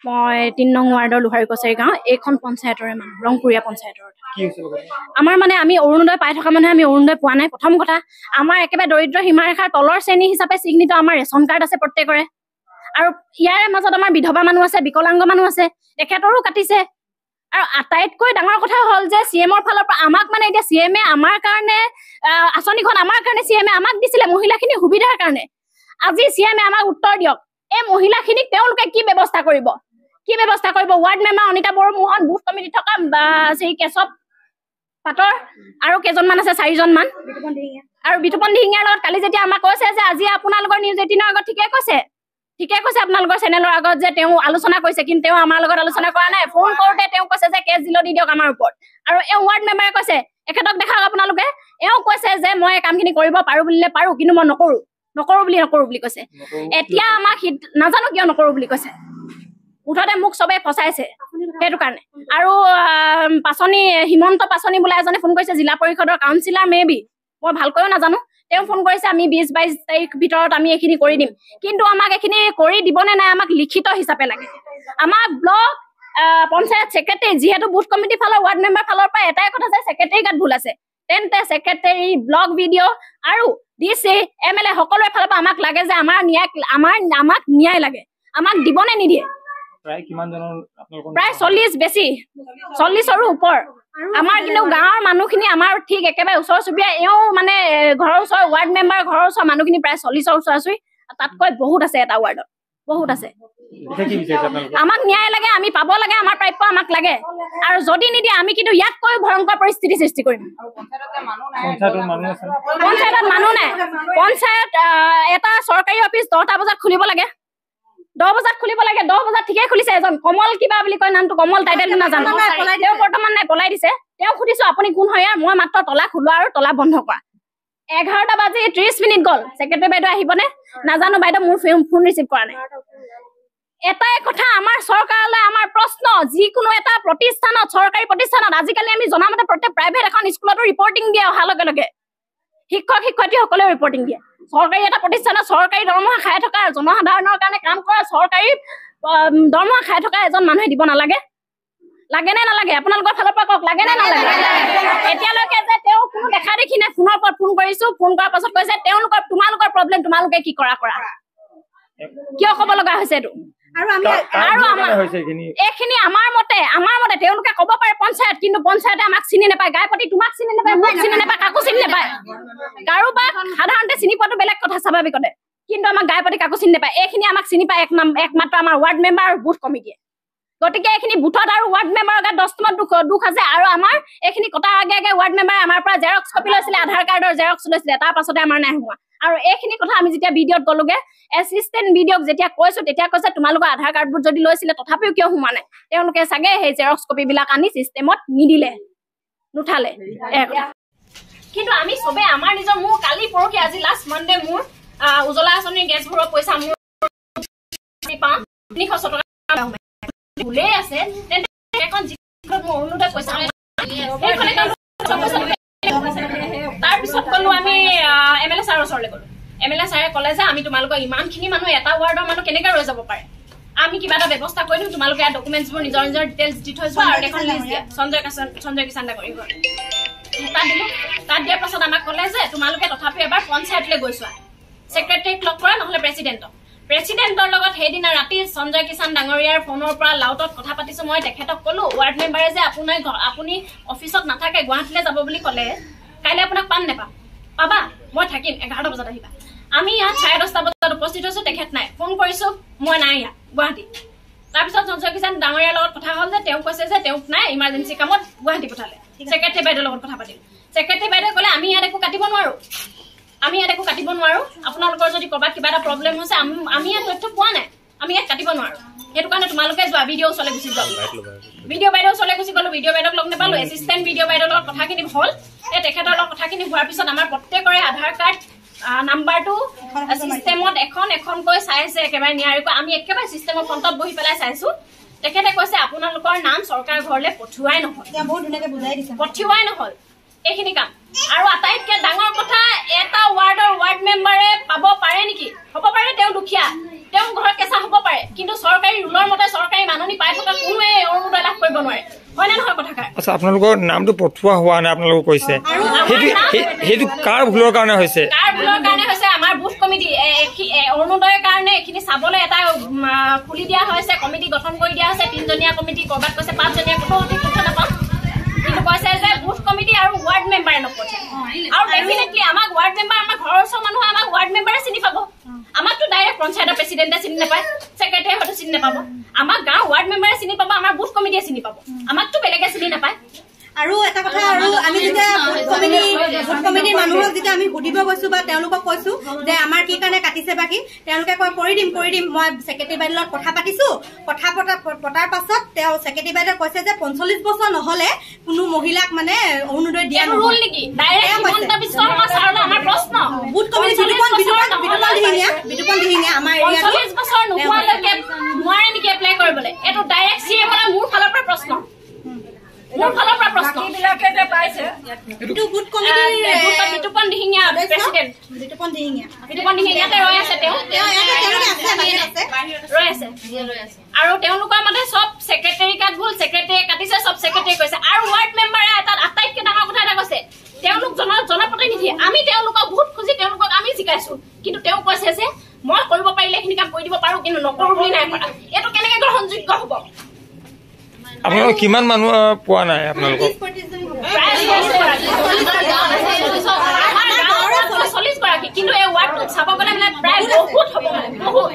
মই 3 নং ৱাৰ্ডৰ লোহাৰী কছাৰী গাঁও, এইখন পঞ্চায়তৰে মানুহ, ৰংপুৰীয়া পঞ্চায়তৰ। আমাৰ মানে আমি অৰুণোদয় পাই থকা মানুহে আমি অৰুণোদয় পোৱা নাই। প্ৰথম কথা, আমাৰ একেবাৰে দৰিদ্ৰ সীমাৰেখাৰ তলৰ শ্ৰেণী হিচাপে চিহ্নিত আমাৰ ৰেচন কাৰ্ড আছে প্ৰত্যেকৰে, আৰু ইয়াৰে মাজত আমাৰ বিধৱা মানুহ আছে, বিকলাংগ মানুহ আছে, তেখেতৰো কাটিছে। আৰু আটাইতকৈ ডাঙৰ কথা হ'ল যে চি এমৰ ফালৰ পৰা আমাক মানে এতিয়া চি এমে আমাৰ কাৰণে আঁচনিখন আমাৰ কাৰণে চি এমে আমাক দিছিলে মহিলাখিনিৰ সুবিধাৰ কাৰণে। আজি চি এমে আমাক উত্তৰ দিয়ক, এই মহিলাখিনিক তেওঁলোকে কি ব্যৱস্থা কৰিব, কি ব্যৱস্থা কৰিব? Ward member Anita Bodo Mohan, booth কমিটিত থকা শ্ৰী কেশৱ পাটৰ আৰু কেইজনমান আছে, 4জনমান, আৰু বিতুপন দিহিঙীয়াৰ লগত কালি যেতিয়া আমাক কৈছে যে আজি আপোনালোকৰ নিউজ 18ৰ আগত ঠিকে কৈছে, ঠিকে কৈছে আপোনালোকৰ চেনেলৰ আগত যে তেওঁ আলোচনা কৰিছে, কিন্তু তেওঁ আমাৰ লগত আলোচনা কৰা নাই। ফোন কৰোঁতে তেওঁ কৈছে যে কেছ দিলেও দি দিয়ক আমাৰ ওপৰত। আৰু এওঁ ৱাৰ্ড মেম্বাৰে কৈছে, এখেতক দেখাওক আপোনালোকে, এওঁ কৈছে যে মই এই কামখিনি কৰিব পাৰো বুলিলে পাৰো, কিন্তু মই নকৰো, নকৰো বুলি নকৰো বুলি কৈছে। এতিয়া আমাক নাজানো কিয় নকৰো বুলি কৈছে, মুঠতে মোক চবেই ফচাইছে সেইটো কাৰণে। আৰু পাচনি, হিমন্ত পাচনি বোলা এজনে ফোন কৰিছে, জিলা পৰিষদৰ কাউন্সিলাৰ মে বি, মই ভালকৈও নাজানো, তেওঁ ফোন কৰিছে আমি 20-22 তাৰিখ ভিতৰত আমি এইখিনি কৰি দিম, কিন্তু আমাক এইখিনি কৰি দিবনে নাই আমাক লিখিত হিচাপে লাগে। আমাক ব্লক পঞ্চায়ত ছেক্ৰেটাৰী, যিহেতু বুথ কমিটিৰ ফালৰ ৱাৰ্ড মেম্বাৰ ফালৰ পৰা এটাই কথা যে ছেক্ৰেটাৰী গাত ভুল আছে, তেন্তে secretary, block B D O' আৰু D C, M L এ সকলোৰে ফালৰ পৰা আমাক লাগে যে আমাৰ ন্যায়, আমাক ন্যায় লাগে। আমাক দিবনে নিদিয়ে? প্ৰায় 40, বেছি 40ৰো ওপৰ আমাৰ। কিন্তু গাঁৱৰ মানুহখিনি আমাৰ ঠিক একেবাৰে ওচৰ চুবুৰীয়া, এওঁ মানে ঘৰৰ ওচৰৰ ৱাৰ্ড মেম্বাৰ, ঘৰৰ ওচৰৰ মানুহখিনি প্ৰায় 40ৰ ওচৰা ওচৰি, তাতকৈ বহুত আছে, এটা ৱাৰ্ডত বহুত আছে। আমাক ন্যায় লাগে, আমি পাব লাগে, আমাৰ প্ৰাপ্য আমাক লাগে। আৰু যদি নিদিয়ে আমি কিন্তু ইয়াতকৈ ভয়ংকৰ পৰিস্থিতি সৃষ্টি কৰিম। পঞ্চায়তত মানুহ নাই, পঞ্চায়ত এটা চৰকাৰী অফিচ 10টা বজাত খুলিব লাগে, 10 বজাত খুলিব লাগে, 10 বজাত ঠিকেই খুলিছে। এজন কমল কিবা বুলি কয় নামটো, কমল টাইটেলটো নাজানো, তেওঁ বৰ্তমান নাই, পলাই দিছে। তেওঁ সুধিছো আপুনি কোন হয় ইয়াৰ? মই মাত্ৰ তলা খোলোৱা আৰু তলা বন্ধ কৰা। 11টা বাজি 30 মিনিট গ'ল, ছেক্ৰেটাৰী বাইদেউ আহিবনে নাজানো, বাইদেউ মোৰ ফোন ৰিচিভ কৰা নাই। এটাই কথা আমাৰ চৰকাৰলৈ আমাৰ প্ৰশ্ন, যিকোনো এটা প্ৰতিষ্ঠানত, চৰকাৰী প্ৰতিষ্ঠানত আজিকালি আমি জনামতে প্ৰত্যেক প্ৰাইভেট এখন স্কুলতো ৰিপৰ্টিং দিয়ে, অহাৰ লগে লগে শিক্ষক শিক্ষয়িত্ৰীসকলেও ৰিপৰ্টিং দিয়ে। চৰকাৰী এটা প্ৰতিষ্ঠানত চৰকাৰী দৰমহা খাই থকা, জনসাধাৰণৰ কাৰণে কাম কৰা, চৰকাৰী দৰমহা খাই থকা এজন মানুহে দিব নালাগে? লাগে নে নালাগে? আপোনালোকৰ ফালৰ পৰা কওক, লাগে নে নালাগে? এতিয়ালৈকে যে তেওঁ কোনো দেখা দেখি নাই। ফোনৰ ওপৰত ফোন কৰিছো, ফোন কৰাৰ পাছত কৈছে তেওঁলোকৰ তোমালোকৰ প্ৰব্লেম, তোমালোকে কি কৰা কৰা। কিয় ক'ব লগা হৈছে এইটো? আৰু আমাৰ এইখিনি আমাৰ মতে তেওঁলোকে ক'ব পাৰে পঞ্চায়ত, কিন্তু পঞ্চায়তে আমাক চিনি নাপায়। গাইপতি তোমাক চিনি নাপায়, মোক চিনি নাপায়, কাকো চিনি নাপায়। কাৰোবাক সাধাৰণতে চিনি পোৱাটো বেলেগ কথা স্বাভাৱিকতে, কিন্তু আমাক গাইপতি কাকো চিনি নাপায়। এইখিনি আমাক চিনি পায় একমাত্ৰ আমাৰ ৱাৰ্ড মেম্বাৰ আৰু বুথ কমিটিয়ে। গতিকে এইখিনি বুথত আৰু ৱাৰ্ড মেম্বাৰৰ গাত 10 দুখ আছে। আৰু আমাৰ এইখিনি কটাৰ আগে আগে ৱাৰ্ড মেম্বাৰে আমাৰ পৰা জেৰক্স কপি লৈছিলে, আধাৰ কাৰ্ডৰ জেৰক্স লৈছিলে, তাৰ পাছতে আমাৰ নাই হোৱা। আৰু এইখিনি কথা আমি যেতিয়া বি ডি অ'ত গ'লোগে, এছিষ্টেণ্ট বি ডি অ'ক যেতিয়া কৈছো, তেতিয়া কৈছে তোমালোকৰ আধাৰ কাৰ্ডবোৰ যদি লৈছিলে তথাপিও কিয় সোমোৱা নাই? তেওঁলোকে চাগে সেই জেৰক্স কপিবিলাক আনি চিষ্টেমত নিদিলে, নুঠালে। কিন্তু আমি চবে আমাৰ নিজৰ, মোৰ কালি পৰহি আজি লাষ্ট মানডে মোৰ উজলা আঁচনিৰ গেছ ভৰোৱা পইচা মোৰ পাওঁ 300 টকা ভুলেই আছে, তেন্তে এখন মোৰ অৰুণোদয় পইচা সেইখন। তাৰপিছত গ'লো আমি এম এল এ ছাৰৰ ওচৰলৈ গ'লো। এম এল এ ছাৰে ক'লে যে আমি তোমালোকৰ ইমানখিনি মানুহ, এটা ৱাৰ্ডৰ মানুহ কেনেকে ৰৈ যাব পাৰে, আমি কিবা এটা ব্যৱস্থা কৰি দিম, তোমালোকে ইয়াত ডকুমেণ্টছবোৰ নিজৰ নিজৰ ডিটেইলছ দি থৈ যোৱা আৰু এখন লিষ্ট দিয়া। সঞ্জয় কিষাণ ডাঙৰীয়া ঘৰ তাত দিলো। তাত দিয়াৰ পাছত আমাক ক'লে যে তোমালোকে তথাপিও এবাৰ পঞ্চায়তলৈ গৈ চোৱা, ছেক্ৰেটাৰীক লগ কৰা, নহ'লে প্ৰেচিডেণ্টক। প্ৰেচিডেণ্টৰ লগত সেইদিনা ৰাতি সঞ্জয় কিষাণ ডাঙৰীয়াৰ ফোনৰ পৰা লাউটত কথা পাতিছো। মই তেখেতক ক'লো, ৱাৰ্ড মেম্বাৰে যে আপোনাৰ আপুনি অফিচত নাথাকে, গুৱাহাটীলৈ যাব বুলি ক'লে, কাইলৈ আপোনাক পাম নেপাম? পাবা, মই থাকিম, 11টা বজাত আহিবা। আমি ইয়াত 10:30 বজাত উপস্থিত হৈছো, তেখেত নাই। ফোন কৰিছো, মই নাই ইয়াত গুৱাহাটী। তাৰপিছত সঞ্জয় কিষাণ ডাঙৰীয়াৰ লগত কথা হ'ল যে তেওঁ কৈছে যে তেওঁক নাই, ইমাৰ্জেঞ্চি কামত গুৱাহাটী পঠালে। ছেক্ৰেটাৰী বাইদেউৰ লগত কথা পাতিলো। ছেক্ৰেটাৰী বাইদেৱে ক'লে আমি ইয়াত একো কাটিব নোৱাৰো, আমি ইয়াত একো কাটিব নোৱাৰো, আপোনালোকৰ যদি ক'ৰবাত কিবা এটা প্ৰব্লেম হৈছে, আমি ইয়াত তথ্য পোৱা নাই, আমি ইয়াত কাটিব নোৱাৰো, সেইটো কাৰণে তোমালোকে যোৱা বি ডি অ' ওচৰলৈ গুচি যোৱা। বি ডি অ' বাইদেউ ওচৰলৈ গুচি গ'লো, বি ডি অ' বাইদেউক লগ নাপালো। এছিষ্টেণ্ট বি ডি অ' বাইদেউৰ লগত কথাখিনি হ'ল। এই তেখেতৰ লগত কথাখিনি হোৱাৰ পিছত আমাৰ প্ৰত্যেকৰে আধাৰ কাৰ্ড নাম্বাৰটো চিষ্টেমত এখন এখনকৈ চাইছে একেবাৰে নিয়াৰিকৈ। আমি একেবাৰে চিষ্টেমৰ ফ্ৰণ্টত বহি পেলাই চাইছো। তেখেতে কৈছে আপোনালোকৰ নাম চৰকাৰ ঘৰলৈ পঠিওৱাই নহ'ল, পঠিওৱাই নহ'ল এইখিনি কাম। আৰু আটাইতকৈ ডাঙৰ কথা, এটা ৱাৰ্ডৰ ৱাৰ্ড মেম্বাৰে পাব পাৰে নেকি? হ'ব পাৰে তেওঁ দুখীয়া, তেওঁ ঘৰ কেঁচা হ'ব পাৰে, কিন্তু চৰকাৰী ৰুলৰ মতে চৰকাৰী জাননী পাই থকা কোনোৱে অৰুণোদয় লাভ কৰিব নোৱাৰে, হয়নে নহয় কথাষাৰ? আচ্ছা, আপোনালোকৰ নামটো পঠোৱা হোৱা নাই আপোনালোকে কৈছে, সেইটো কাৰ ভুলৰ কাৰণে হৈছে? কাৰ ভুলৰ কাৰণে হৈছে? আমাৰ বুথ কমিটি অৰুণোদয়ৰ কাৰণে এইখিনি চাবলৈ এটা খুলি দিয়া হৈছে, কমিটি গঠন কৰি দিয়া হৈছে, 3জনীয়া কমিটি, ক'ৰবাত কৈছে 5জনীয়া, ক'তো সঠিক তথ্য নাপাওঁ, কিন্তু কৈছে যে বুথ কমিটি আৰু ৱাৰ্ড মেম্বাৰে নপঠিয়াই। আৰু ডেফিনেটলি আমাক ৱাৰ্ড মেম্বাৰ, আমাৰ ঘৰৰ ওচৰৰ মানুহে আমাক ৱাৰ্ড মেম্বাৰে চিনি পাব, আমাকতো ডাইৰেক্ট পঞ্চায়তৰ প্ৰেচিডেণ্টে চিনি নাপায়, ছেক্ৰেটাৰীয়ে হয়তো চিনি নাপাব, আমাক গাঁও ৱাৰ্ড মেম্বাৰে চিনি পাব, আমাৰ বুথ কমিটিয়ে চিনি পাব, আমাকতো বেলেগে চিনি নাপায়। আৰু এটা কথা, আৰু আমি যেতিয়া বুথ কমিটিৰ মানুহক যেতিয়া আমি সুধিব গৈছো বা তেওঁলোকক কৈছো যে আমাৰ কি কাৰণে কাটিছে বা কি, তেওঁলোকে কয় কৰি দিম কৰি দিম। মই ছেক্ৰেটাৰী বাইদেউৰ লগত কথা পাতিছো, কথা পতাৰ পাছত তেওঁ ছেক্ৰেটাৰী বাইদেৱে কৈছে যে 45 বছৰ নহলে কোনো মহিলাক মানে অৰুণোদয় দিয়া নহয়। বুথ কমিটি বিতুপন দিহিঙীয়া আমাৰ এৰিয়াত 45 বছৰ নোহোৱালৈকে নোৱাৰে নেকি এপ্লাই কৰিবলৈ? এইটো ডাইৰেক্ট চি এম মোৰ ফালৰ পৰা প্ৰশ্ন, মোৰ ফালৰ পৰা প্ৰশ্ন। বিতুপন দিহিঙীয়া প্ৰেচিডেণ্ট, বিতুপন দিহিঙীয়া, বিতুপন দিহিঙীয়াতে ৰৈ আছে, তেওঁ ৰৈ আছে। আৰু তেওঁলোকৰ মতে চব ছেক্ৰেটাৰী কাট ভুল, ছেক্ৰেটাৰীয়ে কাটিছে, চব ছেক্ৰেটাৰী কৈছে। আৰু ৱাৰ্ড মেম্বাৰে এটা আটাইতকৈ ডাঙৰ কথা এটা কৈছে, তেওঁলোক জনপ্ৰতিনিধি, আমি তেওঁলোকক ভোট খুজি তেওঁলোকক আমি জিকাইছো, কিন্তু তেওঁ কৈছে যে মই কৰিব পাৰিলে এইখিনি কাম কৰি দিব পাৰো, কিন্তু নকৰো বুলি নাই কৰা। এইটো কেনেকে গ্ৰহণযোগ্য হ'ব? আপোনালোক কিমান মানুহ পোৱা নাই? আপোনালোকক 40 গৰাকী, কিন্তু এই ৱাৰ্ডটোত চাব গ'লে মানে প্ৰায় বহুত হ'ব, মানে বহুত।